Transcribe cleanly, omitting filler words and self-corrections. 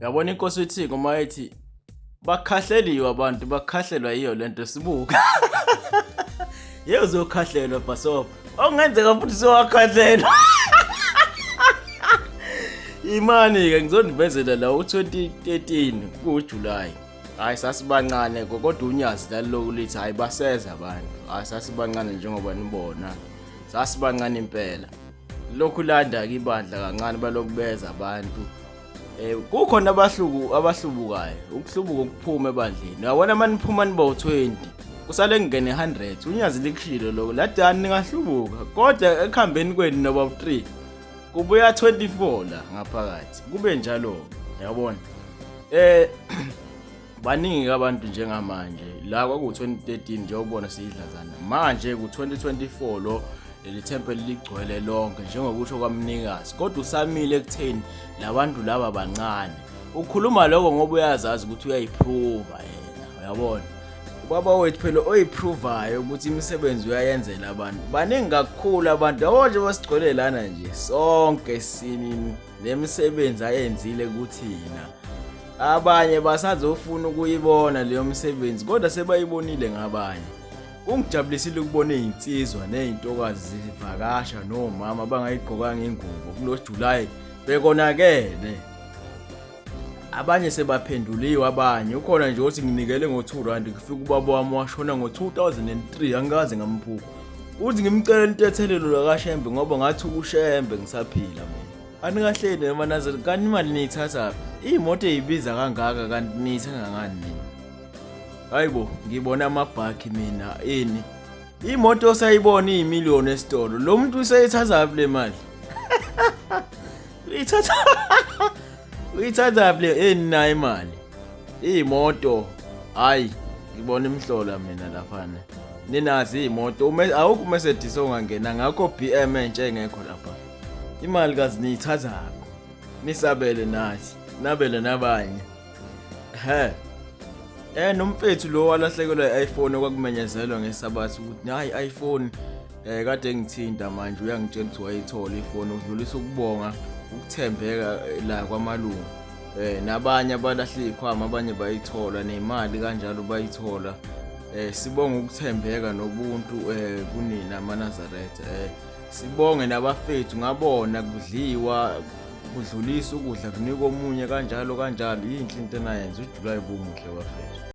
Uyabona inkosi uThingo uma ethi bakhahleliwe abantu bakhahlelwa yiyo lento sibuka. Yey uzokhahlelwa bhasoba. Okungenzeka futhi sowakhahlelwa. Imani-ke ngizonivezela la u-2013 kuJulayi. Hayi sasibancane kodwa unyazi laliloku lithi hayi baseza abantu. Hayi sasibancane njengoba nibona. Sasibancane impela. Lokhu landa-ke ibandla kancane balokhu beza abantu. Eh kukhona abahluku abahlubukayo ukuhlubuka ukuphuma ebandleni uyabona uma niphuma niba u-20 kusale kungene 100 unyazi likushilo lokho ladani ningahlubuka kodwa ekuhambeni kwenu noba u-3 kubuya 24 la ngaphakathi kube njalo yabona eh baningi abantu njengamanje la kwaku-2013 nje ubona siyidlazana manje ku-2024 lo leli thempeli ligcwele lonke njengokusho kwamnikazi kodwa usamile ekutheni labantu laba bancane ukhuluma lokho ngoba uyazazi ukuthi uyayiprova yena uyabona ubaba wethu phela oyiprovayo ukuthi imisebenzi uyayenzela abantu baningi kakhulu abantu yabo nje basigcwele lana nje sonke sini nemisebenzi ayenzile kuthina abanye basazofuna ukuyibona leyo misebenzi kodwa sebayibonile ngabanye Kungijabulisile ukubona izinsizwa nezintokazi zivakasha nomama abangayigqokanga ingubo kulo July bekonakele. Abanye sebaphenduliwe abanye ukhona nje othi nginikele ngo-2 rand kufika ubaba wami washona ngo-2003 angikaze ngamphupha. Uthi ngimcela intethelelo lakaShembe ngoba ngathi uShembe ngisaphila mina. Anikahleni noma nazo kanti imali niyithathaphi? Iy'moto ey'biza kangaka kanti niyithenga ngani nina? Hayibo ngibona amabhakhi mina ini imoto osayibona iyimiliyoni esitolo lo muntu useyithatha le mali uyithatha uyithatha le eninayo imali iyimoto hayi ngibona imhlola mina laphana ninazi iyimoto awukho uMercedes ongangena ngakho BM entsha engekho lapha imali kazi niyithathaphi nisabele nathi nabele nabanye He. Eh nomfethu lo walahlekelwa i-iPhone okwakumenyezelwa ngesabatha ukuthi hayi iPhone eh kade ngithinta manje uyangitshela ukuthi wayithola ifoni udlulisa ukubonga ukuthembeka eh, la kwamalungu eh nabanye abalahla izikhwama abanye bayithola nemali kanjalo bayithola eh sibonga ukuthembeka nobuntu eh kunina amaNazaretha eh Sibonge nabafethu ngabona kudliwa kudlulisa ukudla kunikwa omunye kanjalo kanjalo yinhle into enayenza uJuly bumuhle bafethu.